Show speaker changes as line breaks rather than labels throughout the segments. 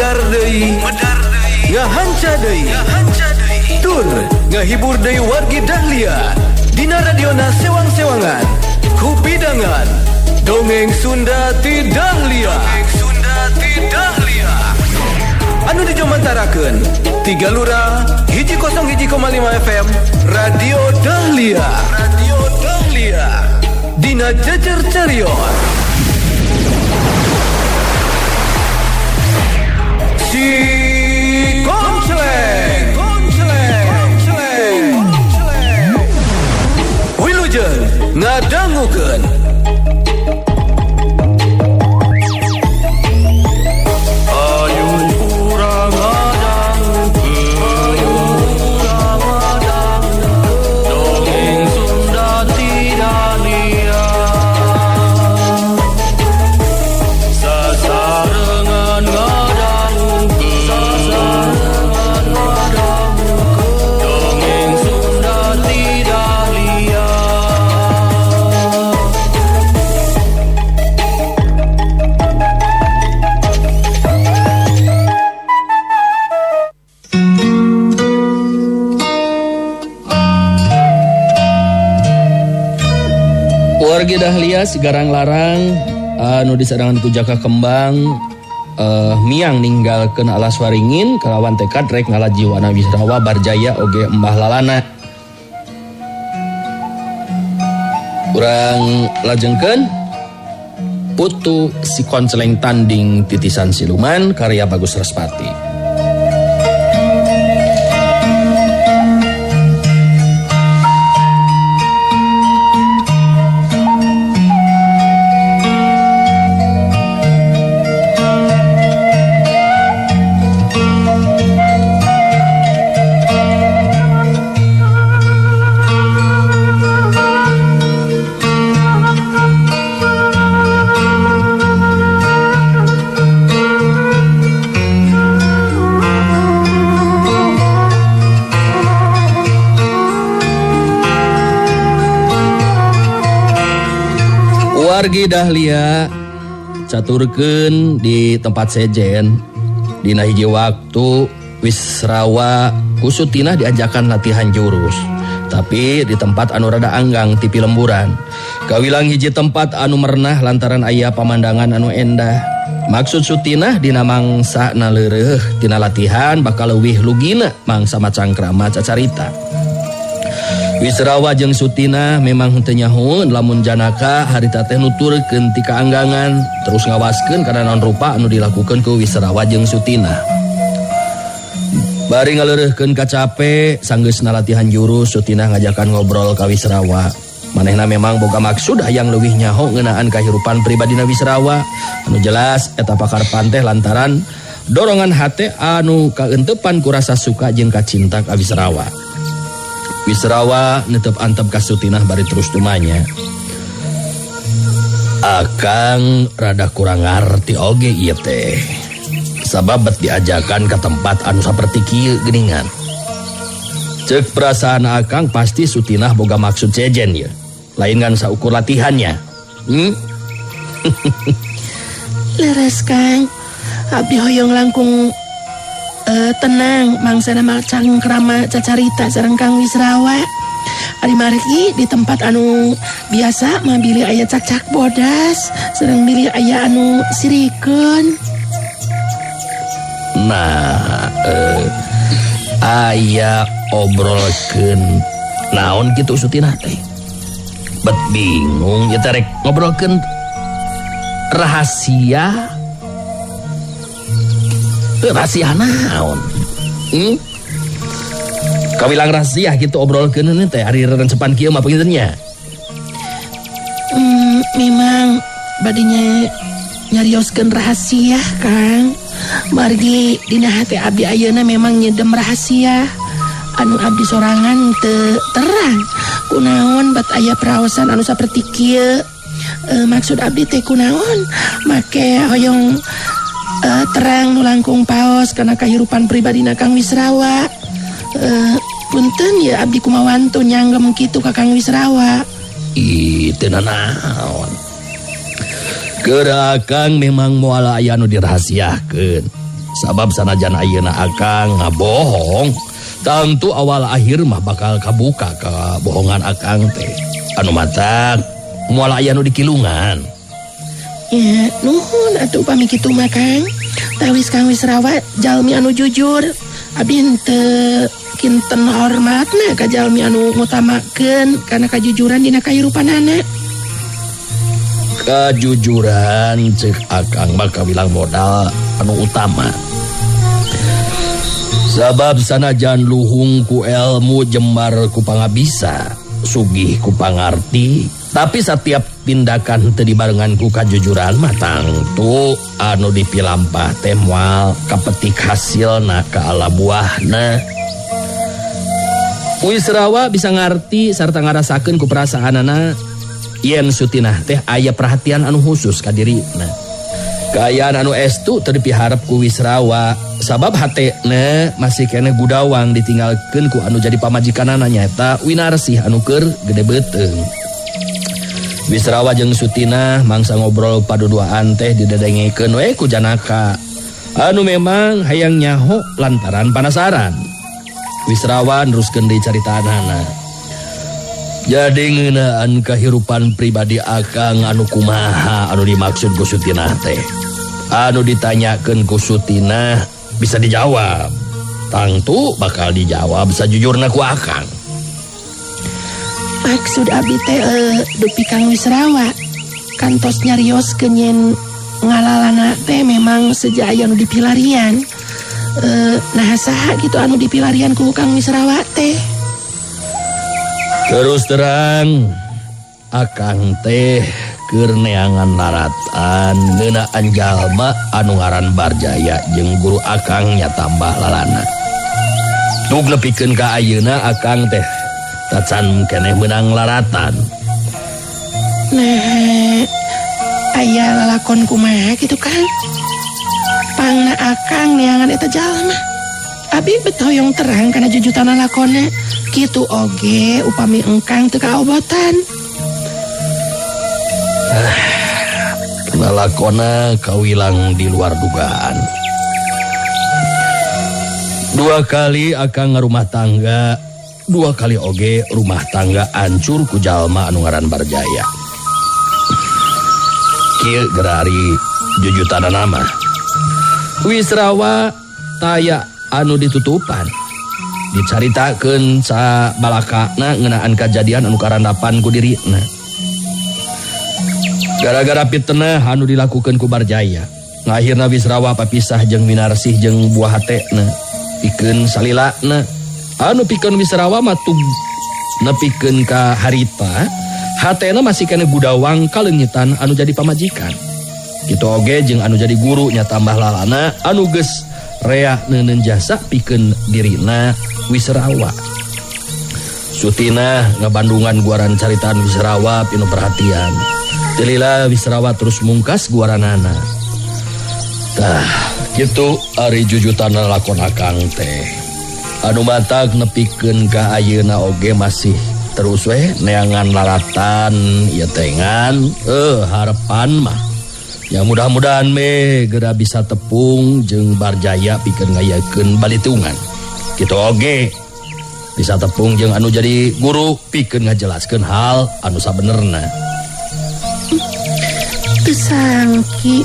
Medar deui, ngahanca deui, tur ngahibur deui wargi Dahlia dina radiona sewang-sewangan kupidangan Dongeng Sunda ti Dahlia. Dongeng Sunda ti Dahlia anu dijomantarakeun Tiga Lura 101,5 FM Radio Dahlia. Radio Dahlia dina Jejer Carios Si Konceleng. Konceleng. Wilujeng ngadangukeun.
Ayo urang ngadangukeun, dongeng Sunda ti Dahlia. Sasarengan ngadangukeun, dongeng Sunda ti Dahlia.
Wargi Dahlia Sigarang Larang anu disadangan ku Jaka Kembang miang ninggalkeun alas waringin kalawan tekad rek ngalajiwana Wisrawa Barjaya oge Embah Lalana. Urang lajengkeun Putu Si Konceleng Tanding Titisan Siluman karya Bagus Respati. Wargi Dahlia caturkeun di tempat sejen dina hiji waktu Wisrawa ku Sutinah diajakan latihan jurus tapi di tempat anu rada anggang ti pilemburan. Kawilang hiji tempat anu merenah lantaran aya pamandangan anu endah. Maksud Sutinah dina mangsa naleureeh tina latihan bakal leuwih lugina mangsa macangkrama cacarita. Wisrawa jeung Sutinah memang henteu nyahoeun lamun Janaka harita teh nuturkeun ti kaanggangan terus ngawaskeun kana naon rupa anu dilakukeun ku Wisrawa jeung Sutinah. Bari ngaleureurkeun kacape sanggeusna latihan jurus Sutinah ngajakan ngobrol ka Wisrawa. Manehna memang boga maksud hayang leuwih nyaho ngeunaan kahirupan pribadina Wisrawa. Anu jelas eta pakarepan teh lantaran dorongan hate anu kaenteupan ku rasa suka jeung kacinta ka Wisrawa. Wisrawa netep antep ka Sutinah bari terus tumanya. Akang rada kurang ngarti oge ieu teh. Sabab bet diajakan ke tempat anu saperti kieu geuningan. Ceuk perasaan akang pasti Sutinah boga maksud sejen ieu. Lain ngan saukur latihannya.
Leres Kang, abdi hoyong langkung tenang mangsana macangkrama cacarita sareng Kang Wisrawa. Ari margi di tempat anu biasa mah bilih aya cakcak bodas sareng bilih aya anu sirikeun.
Nah, aya obrolkeun naon kitu Sutinah teh. Bet bingung ieu teh rek ngobrolkeun rahasia. Rahasia naon? Kawilang rahasia gitu obrolkeun teh ari rencepan kieu mah panginten nya.
Memang badinya nyarioskeun rahasia, Kang. Margi dina hate abdi ayeuna memang nyedem rahasia. Anu abdi sorangan teu terang. Kunaon bat aya praosan anu saperti kieu? Maksud abdi teh kunaon? Make hoyong terang nu langkung paos kana kahirupan pribadina Kang Wisrawa. Punten ya abdi kumawantu nyanggem kitu ka Kang Wisrawa.
Ih, teu nanaon. Keur akang memang moal aya nu dirahasiakeun. Sabab sanajan ayeuna akang ngabohong, tangtu awal akhir mah bakal kabuka kebohongan akang teh. Anu matak moal aya nu dikilungan.
Ya, nuhun atuh upami kitu mah Kang. Tawis Kang Wisrawa jalmi anu jujur. Abdi henteu kinten hormatna ka jalmi anu ngutamakeun kana kajujuran dina kahirupanana.
Kajujuran cek akang mah kawilang modal anu utama. Sabab sanajan luhung ku elmu jembar ku pangabisa, sugih ku pangarti, tapi setiap tindakan teu dibarengan ku kajujuran mah tangtu anu dipilampah teh moal kapetik hasilna ka ala buahna. Wisrawa bisa ngarti sarta ngarasakeun ku perasaanana yen Sutinah teh aya perhatian anu khusus ka dirina. Kaayaan anu estu teu dipiharep ku Wisrawa sabab hatena masih keneh gudawang ditinggalkeun ku anu jadi pamajikanana nyaeta Winarsih anu keur gede beuteung. Wisrawa jeung Sutinah mangsa ngobrol paduduaan teh didedengekeun we ku Janaka anu memang hayang nyaho lantaran panasaran. Wisrawa neruskeun deui caritaanana. Jadi ngeunaan kahirupan pribadi akang anu kumaha anu dimaksud ku Sutinah teh. Anu ditanyakeun ku Sutinah bisa dijawab. Tangtu bakal dijawab sajujurna ku akang.
Maksud abdi teh dupi Kang Wisrawa kantos nyarioskeun yen ngalalana teh memang sejak aya nu dipilarian. Nah saha gitu anu dipilarian ku Kang Wisrawa teh?
Terus terang akang teh keur neangan laratan ngeunaan jalma anu ngaran Barjaya jeung guru akang nya tambah lalana. Tug nepikeun ka ayeuna akang teh tacan keneh meunang laratan.
Nah, aya lalakon kumaha kitu Kang? Pangna akang neangan eta jalma. Abi bet hoyong terang kana jujutan lalakonna. Kitu oge upami engkang teu kaobotan.
Lalakona kawilang di luar dugaan. Dua kali akang ngarumah tangga, dua kali oge rumah tangga ancur ku jalma anu ngaran Barjaya. Kieu gerari jujutanana mah. Wisrawa taya anu ditutupan. Dicaritakeun sabalakana ngeunaan kajadian anu karandapan ku dirina. Gara-gara fitnah anu dilakukeun ku Barjaya, ngakhirna Wisrawa papisah jeung Winarsih jeung buah hatena, pikeun salilana. Anu pikeun Wisrawa mah tug nepikeun ka harita, hatena masih keneh gudawang kaleungitan anu jadi pamajikan. Kitu oge jeung anu jadi guru nya tambah lalana anu geus rea neuneun jasa pikeun dirina Wisrawa. Sutinah ngabandungan guaran caritaan Wisrawa pinu perhatian. Telila Wisrawa terus mungkas guaranana. Tah, kitu ari jujutan lakon akang teh. Anu matak nepikeun ka ayeuna oge masih terus weh neangan laratan ieu teh ngan harapan mah. Ya mudah-mudahan me geura bisa tepung jeung Barjaya pikeun ngayakeun balitungan. Kitu oge bisa tepung jeung anu jadi guru pikeun ngajelaskeun hal anu sabenerna.
Teu sangki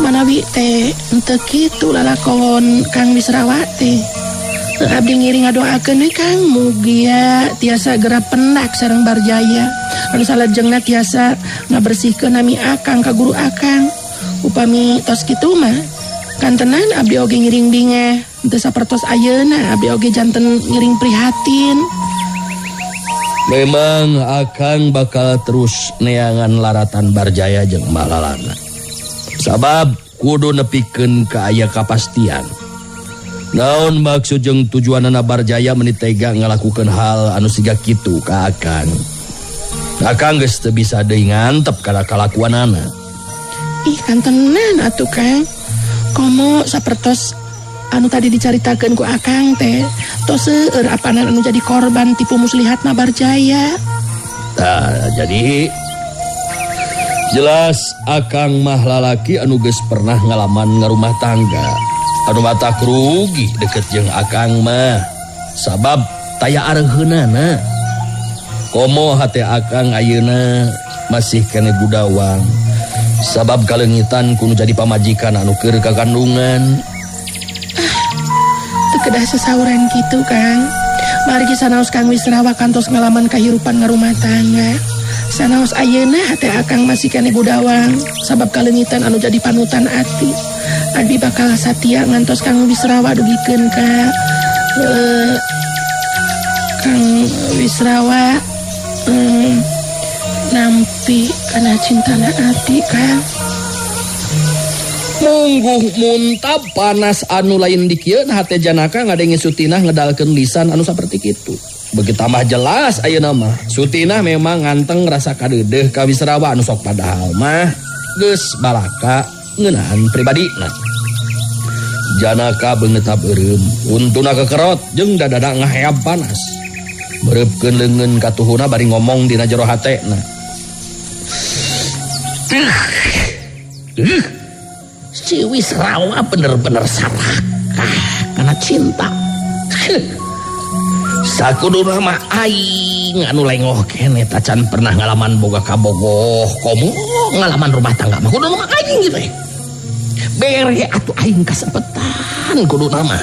manawi teh henteu kitu lalakon Kang Wisrawa teh. Abdi ngiring ngadoakeun we Kang, mugia tiasa geura pendak sareng Barjaya. Anu salajengna tiasa ngabersihkeun nami akang ka guru akang. Upami tos kitu mah kantenan abdi oge ngiring bingeh. Henteu sapertos ayeuna abdi oge janten ngiring prihatin.
Memang akang bakal terus neangan laratan Barjaya jeung Malalana. Sabab kudu nepikeun ka aya kapastian. Naon maksud jeung tujuanana Barjaya meni tega ngalakukeun hal anu siga kitu ka akang. Akang geus teu bisa deui ngantep kana kalakuanana.
Ih, kantenan atuh Kang. Komo sapertos anu tadi dicaritakeun ku akang teh, tos seueur apanan anu jadi korban tipu muslihatna Barjaya.
Tah, jadi jelas akang mah lalaki anu geus pernah ngalaman ngarumah tangga. Anu matak rugi deket jeung akang mah sabab taya areuheunana. Komo hate akang ayeuna masih kene gudawang sabab kaleungitan kudu jadi pamajikan anu keur kakandungan.
Teu kedah sasauran kitu Kang. Margi sanaos Kang Wisrawa kantos ngalaman kahirupan ngarumah tangga. Sanaos ayeuna hate akang masih kene gudawang sabab kaleungitan anu jadi panutan ati. Abi bakal satia ngantos Kang Wisrawa dugikeun ka Kang Wisrawa nampi kana cintana ati Kang.
Mungguh muntab panas anu lain dikieun hate Janaka ngadenge Sutinah ngedalkeun lisan anu saperti kitu. Begitu tambah jelas ayeuna mah Sutinah memang nganteng rasa kadeudeuh ka Wisrawa anu sok padahal mah geus balaka ngeunahan pribadina. Janaka beungeutna beureum, untuna kekerot jeung dadada ngaheab panas. Mereupkeun leungeun katuhuna bari ngomong dina jero hatena. Si Wisrawa bener-bener sarakah karena cinta. Sakuduna mah aing anu lengoh keneh tacan pernah ngalaman boga kabogoh komo ngalaman rumah tangga mah kuduna mah aing gitu. Bere atuh aing kasempetan kuduna mah.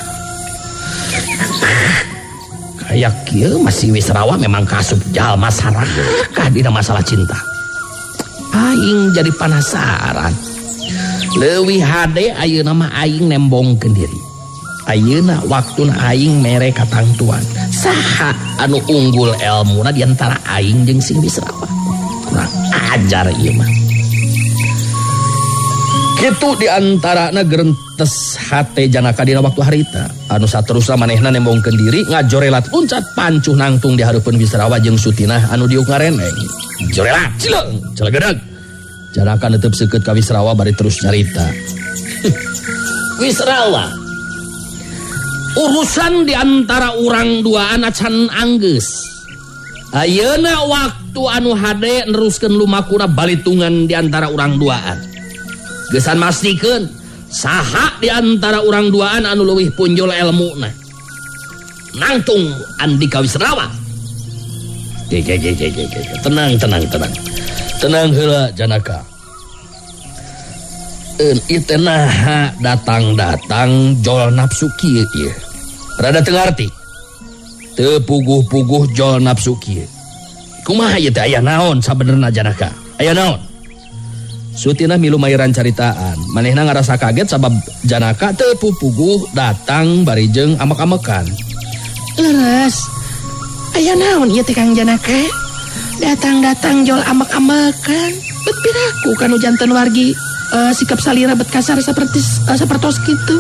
Kayak kieu masih Wisrawa memang kasup jalma sarakah dina masalah cinta. Aing jadi penasaran. Leuwih hade ayeuna mah aing nembongkeun diri. Ayeuna waktuna aing mere katangtuan. Saha anu unggul elmuna di antara aing jeung si Wisrawa. Kurang ajar ieu mah. Kitu di antarana gerentes hate Janaka dina waktu harita. Anu saterusna manehna nembongkeun diri ngajorelat uncat pancuh nangtung di hareupeun Wisrawa jeung Sutinah anu diuk ngareneng. Jorelat cileung celegedeg. Janaka netep seukeut ka Wisrawa bari terus nyarita. Wisrawa, urusan di antara urang duaan acan anggeus. Ayeuna waktu anu hade neruskeun lumakuna balitungan di antara urang duaan. Geusan mastikeun saha di antara urang duaan anu leuwih punjul elmuna. Nangtung Andika Wisrawa. Tenang, tenang, tenang. Tenang heula Janaka. Ieu teh naha datang-datang jol nafsu kieu ieu. Rada teu ngarti. Teu puguh-puguh jol nafsu kieu. Kumaha ieu teh aya naon sabenerna Janaka? Aya naon? Sutinah milu mayiran caritaan. Manehna ngarasa kaget sabab Janaka teu puguh datang bari jeung amek-amekan.
Leres. Aya naon ieu teh Kang Janaka? Datang-datang jol amek-amekan. Bet piraku kanu janten wargi sikap salira bet kasar seperti sapertos kitu.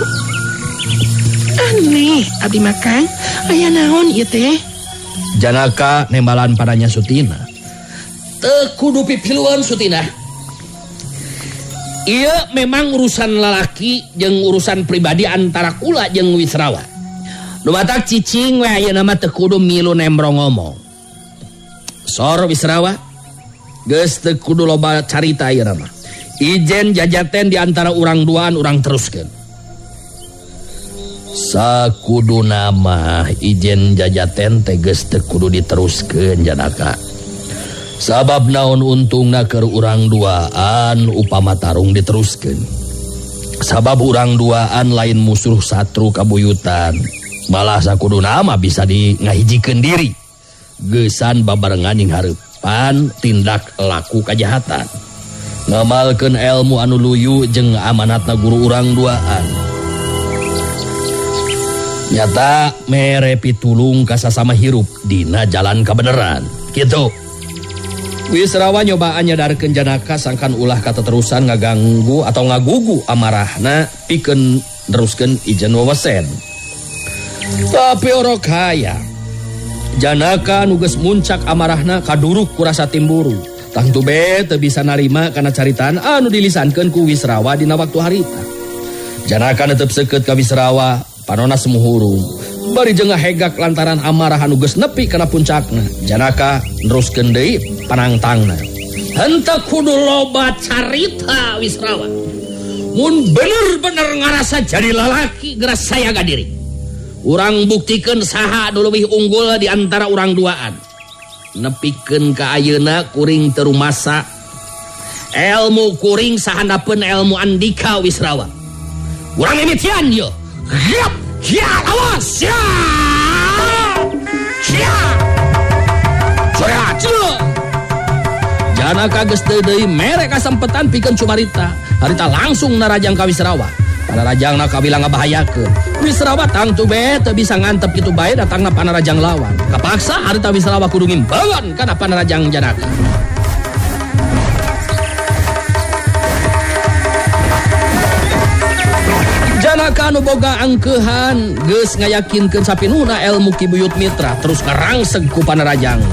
Aneh abdi makan. Aya naon ieu teh?
Janaka nembalan padanya Sutinah. Teu kudu pipiluan Sutinah. Ieu memang urusan lalaki jeung urusan pribadi antara kula jeung Wisrawa. Nu batak cicing we ayeuna mah teu kudu milu nembrong ngomong. Sor Wisrawa geus teu kudu loba carita ayeuna mah. Ijen jajaten di antara urang duaan urang teruskeun. Sakuduna mah ijen jajaten teh geus teu kudu diteruskeun Janaka. Sabab naon untungna keur urang duaan upama tarung diteruskeun. Sabab urang duaan lain musuh satru kabuyutan. Malah sakuduna mah bisa di ngahijikeun diri. Geusan babarengan jeung hareupan tindak laku kajahatan. Ngamalkeun elmu anu luyu jeung amanatna guru urang duaan. Nyata mere pitulung ka sasama hirup dina jalan kabeneran. Kitu. Wisrawa nyobaan nyadarkeun Janaka sangkan ulah kateterusan ngaganggu atau ngagugu amarahna pikeun neruskeun ijen wewesen. Tapi orok haya. Janaka nu geus muncak amarahna kaduruk ku rasa timburu. Tangtu be teu bisa narima kana caritaan anu dilisankeun ku Wisrawa dina waktu harita. Janaka netep seukeut ka Wisrawa, panona semuhurung. Bari jeung ngahegak lantaran amarah anu geus nepi kana puncakna. Janaka neruskeun deui panangtangna. Henteu kudu loba carita Wisrawa. Mun bener-bener ngarasa jadi lalaki geura sayaga diri. Urang buktikeun saha nu leuwih unggul di antara urang duaan. Nepikeun ka ayeuna kuring teu rumasa. Elmu kuring sahandapeun elmu Andika Wisrawa. Urang mimitian yeuh. Yap, ya, awas, ya. Ya. Soya, ceuk. Janaka geus teu deui mere kasempetan pikeun cumarita. Harita langsung narajang ka Wisrawa. Panarajangna kawilang ngabahayakeun. Wisrawa tangtu bae teu bisa ngantep kitu bae datangna panarajang lawan. Kapaksa harita Wisrawa kudu ngimbangan kana panarajang Janaka. Janaka anu boga angkeuhan geus ngayakinkeun sapinuhna elmu Ki Buyut Mitra terus ngarangseg ku panarajang.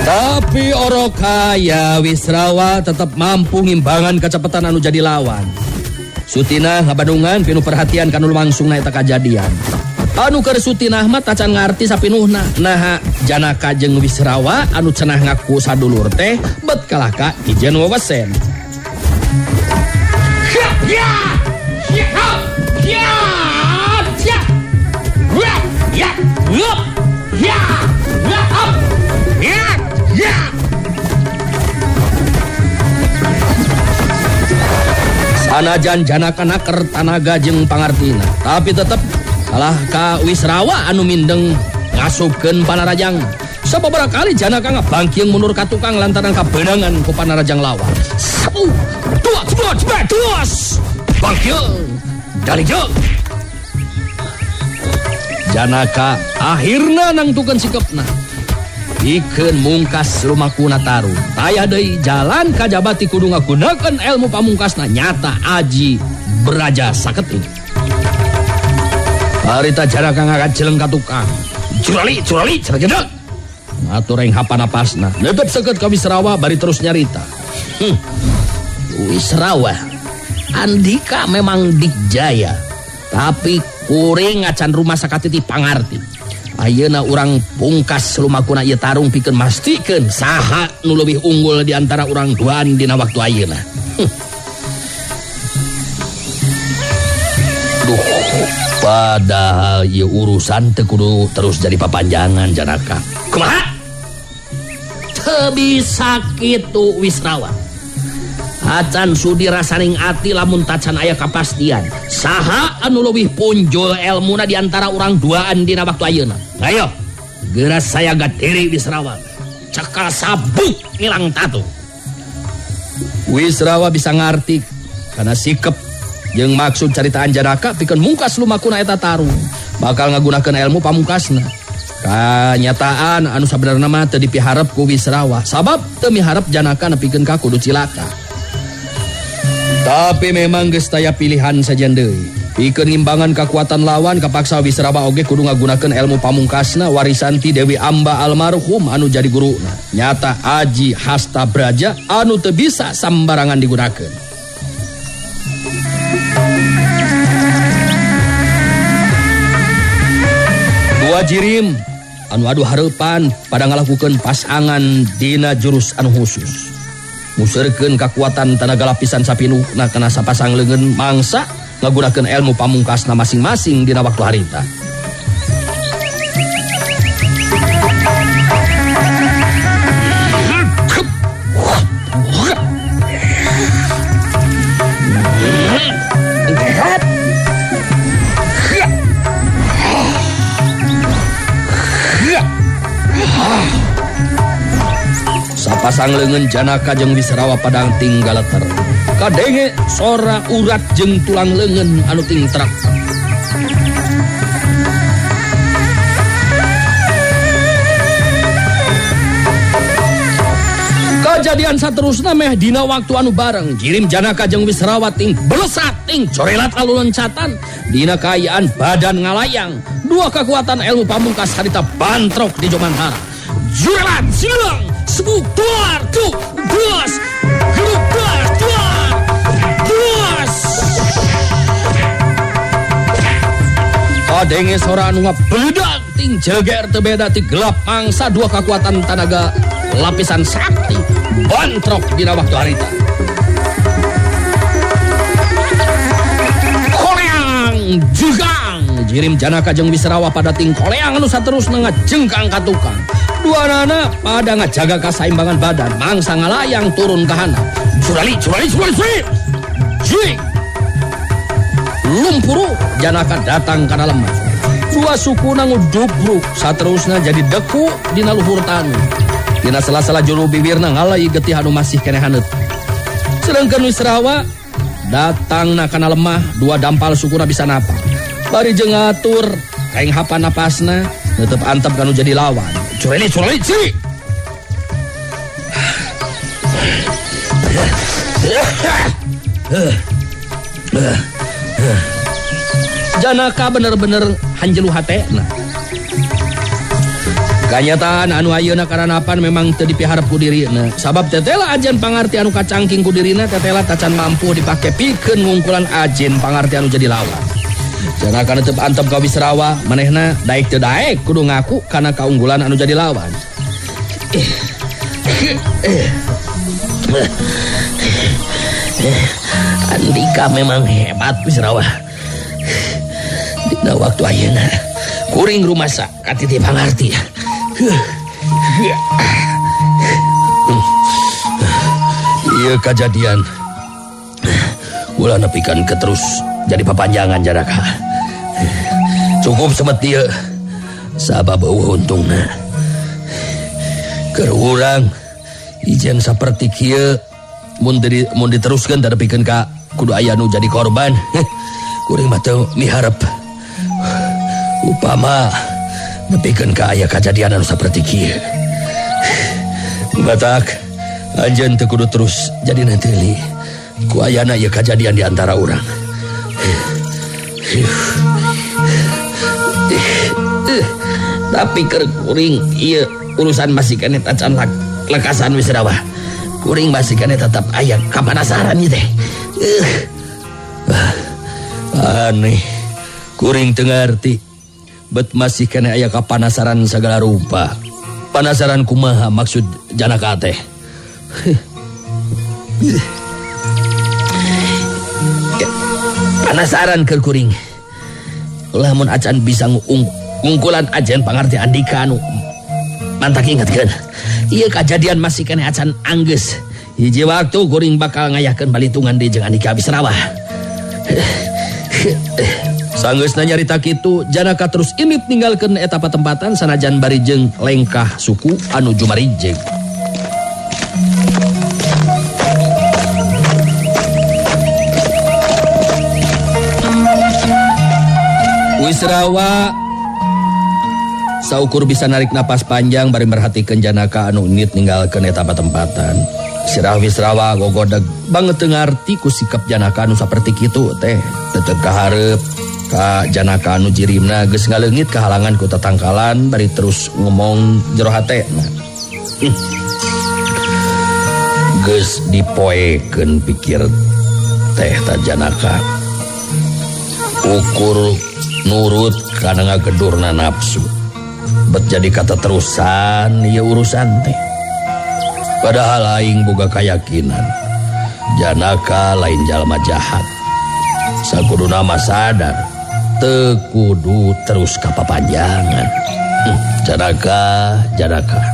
Tapi orok kaya Wisrawa tetep mampu ngimbangan kecepatan anu jadi lawan. Sutinah ngabandungan pinuh perhatian kanu langsungna eta kajadian. Anu keur Sutinah mah tacan ngarti sapinuhna. Naha Janaka jeung Wisrawa anu cenah ngaku sadulur teh bet kalah ka ijen wewesen. Ya ya ya ya ya ya ya ya ya. Sanajan Janaka naker tanaga jeung pangartina, tapi tetep kalah ka Wisrawa anu mindeng ngasupkeun panarajang. Sababaraha kali Janaka ngabangkiung mundur ka tukang lantaran kabeunangan ku panarajang lawan. 1, 2, 3, 4, 2. Bangkiung dalijeng. Janaka akhirna nangtukeun sikepna. Pikeun mungkas lumakuna tarung. Taya deui jalan kajabati kudu ngagunakeun ilmu pamungkasna nyata aji beraja saketing. Harita Janaka ngagajeleng ka tukang. Curali, curali, cergedeg. Ngatur eng hapan-napasna. Netep seket ka Wisrawa bari terus nyarita. Wisrawa, Andika memang dikjaya, tapi kuring acan rumah sakatiti pangarti. Ayeuna urang pungkas lumakuna ieu tarung pikeun mastikeun saha nu leuwih unggul di antara urang duaan dina waktu ayeuna. Duh, padahal ieu urusan teu kudu terus jadi papanjangan Janaka. Kumaha? Teu bisa kitu Wisrawa. Acan sudi rasaning ati lamun tacan aya kapastian. Saha anu leuwih punjul elmuna di antara urang duaan dina waktu ayeuna. Ayo, geura sayaga diri Wisrawa. Cekal sabuk ngilang tatu. Wisrawa bisa ngarti kana sikep jeung maksud caritaan Janaka pikeun mungkas lumakuna eta tarung. Bakal ngagunakeun ilmu pamungkasna. Kanyataan anu sabenerna mah teu dipiharep ku Wisrawa, sabab teu miharep Janaka nepikeun ka kudu cilaka. Tapi memang geus taya pilihan sajen deui. Pikeun ngimbangan kakuatan lawan kapaksa Wisrawa oge kudu ngagunakeun ilmu pamungkasna warisan ti Dewi Amba almarhum anu jadi guruna. Nyata aji hasta braja anu teu bisa sambarangan digunakeun. Dua jirim anu adu hareupan pada ngalakukeun pasangan dina jurus anu khusus. Museurkeun kakuatan tanaga lapisan sapinuhna kana sapasang leungeun mangsa ngagunakeun ilmu pamungkasna masing-masing dina waktu harita. Sapasang leungeun Janaka jeung Wisrawa padang tinggaleter. Kadenge sora urat jeung tulang leungeun anu tingtrak. Kajadian saterusna meh dina waktu anu bareng jirim Janaka jeung Wisrawa ting belesat ting corelat lalu loncatan dina kaayaan badan ngalayang. Dua kekuatan ilmu pamungkas harita bantrok di Jomantara. Jurelat silang sebuk duar tu duas gelupas duar duas. Kadenge sora anu ngabeledak ting jeger teu beda ti gelap mangsa dua kekuatan tanaga lapisan sakti bontrok dina waktu harita. Koleang jegang jirim Janaka jeung Wisrawa pada ting koleang anu saterusna ngajengkang ka tukang. Duanana pada ngajaga kasaimbangan badan mangsa ngalayang turun ka handap. Surali surali surali surali. Jing. Lumpuru Janaka datang kana lemah. Dua suku ngudubruk saterusna jadi deku dina luhur tanu. Dina sela-sela juru bibirna ngalai getih anu masih keneh haneut. Sedangkan Wisrawa datangna kana lemah, dua dampal sukuna bisa napa. Bari jeung ngatur kaenghapan napasna, netep antep kanu jadi lawan. Cureli cureli ciri. Janaka bener-bener hanjelu hatena. Kanyataan anu ayeuna karanapan memang teu dipiharep ku dirina. Sabab tetela ajen pangarti anu kacangking ku dirina tetela tacan mampu dipake pikeun ngungkulan ajen pangarti anu jadi lawan. Janaka netep antep ka Wisrawa, manehna daek teu daek kudu ngaku kana kaunggulan anu jadi lawan. Andika memang hebat Wisrawa. Dina waktu ayeuna kuring rumasa katitih pangarti. Ieu kajadian ulah nepikeun ke terus jadi papanjangan Janaka. Cukup semet ieu sabab eueuh untungna. Keur urang ijen saperti kieu mun diteruskeun tadepikeun ka kudu aya nu jadi korban. Kuring mah teu miharep upama nepikeun ka aya kajadian anu saperti kieu. Batak anjeun teu kudu terus jadi nentili ku ayana ieu kajadian di antara urang. Tapi keur kuring ieu urusan masih keneh tacan lekasan Wisrawa. Kuring masih keneh tetap aya kapanasaran ieu teh. Aneh, kuring teu ngarti. Bet masih keneh aya kapanasaran sagala rupa. Panasaran kumaha maksud Janaka teh? Panasaran keur kuring. Lamun acan bisa ngungkulan ajen pangarti Andika anu mantak ingetkeun. Ieu kajadian masih keneh acan anggeus. Hiji waktu kuring bakal ngayakeun balitungan deui jeung Andika Wisrawa. Sanggeusna nyarita kitu, Janaka terus indit ninggalkeun eta patempatan sanajan bari jeung lengkah suku anu jumarijeg. Wisrawa saukur bisa narik napas panjang bari merhatikeun Janaka anu indit ninggalkeun eta patempatan. Sirah Wisrawa gogodeg banget teu ngarti ku sikap Janaka anu saperti kitu teh. Tetep kaharep ka Janaka anu jirimna geus ngaleungit kahalangan ku tatangkalan bari terus ngomong jero hatena. Geus dipoekeun pikir teh ta Janaka. Ukur nurut kana ngagedurna nafsu. Bet jadi kata terusan ieu urusan teh. Padahal aing boga kayakinan Janaka lain jalma jahat. Sakuduna mah sadar teu kudu terus kapapanjangan. Janaka, Janaka.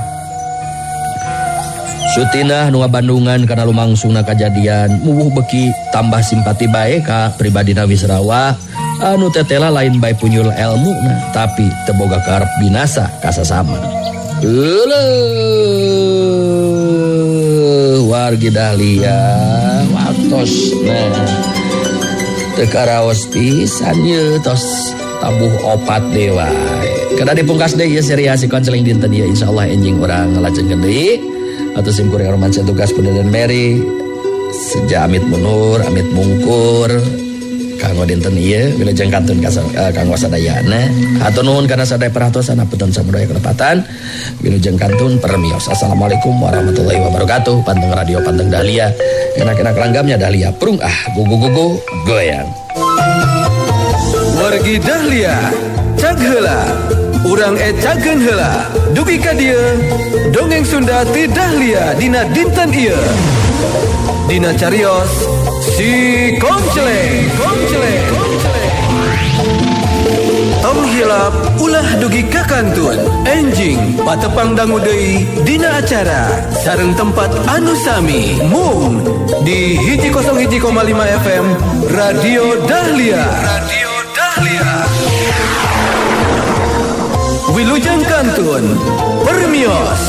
Sutinah nu ngabandungan kana lumangsungna kajadian muwuh beki tambah simpati bae ka pribadina Wisrawa anu tetela lain bae punyul elmuna tapi teu boga karep binasa kasasama. Euleuh wargi Dahlia watos nah teu karaos pisan ieu tos tabuh opat deui wae. Kada dipungkas deui ieu seri si konseling dinten ieu insyaallah enjing urang ngalajengkeun deui. Atau sim kuring romansa tugas dan Mary seja amit munur amit mungkur kanggo dinten ieu wilujeng kantun kanggo sadayana. Hatur nuhun kana sadaya perhatosan hapunten samudaya kelepatan. Wilujeng kantun permios. Assalamualaikum warahmatullahi wabarakatuh. Panteng radio panteng Dahlia. Enak-enak langgamnya Dahlia. Prung ah gugu-gugu goyang.
Wargi Dahlia, cag heula. Urang ecakeun heula. Dugi ka dieu, dongeng Sunda ti Dahlia dina dinten ieu. Dina carios si Konceleng, Konceleng, Konceleng. Tong hilap ulah dugi ka kantun. Enjing patepang dangu deui dina acara sareng tempat anu sami mung di 101,5 FM Radio Dahlia. Radio Dahlia. Wilujeng kantun. Permios.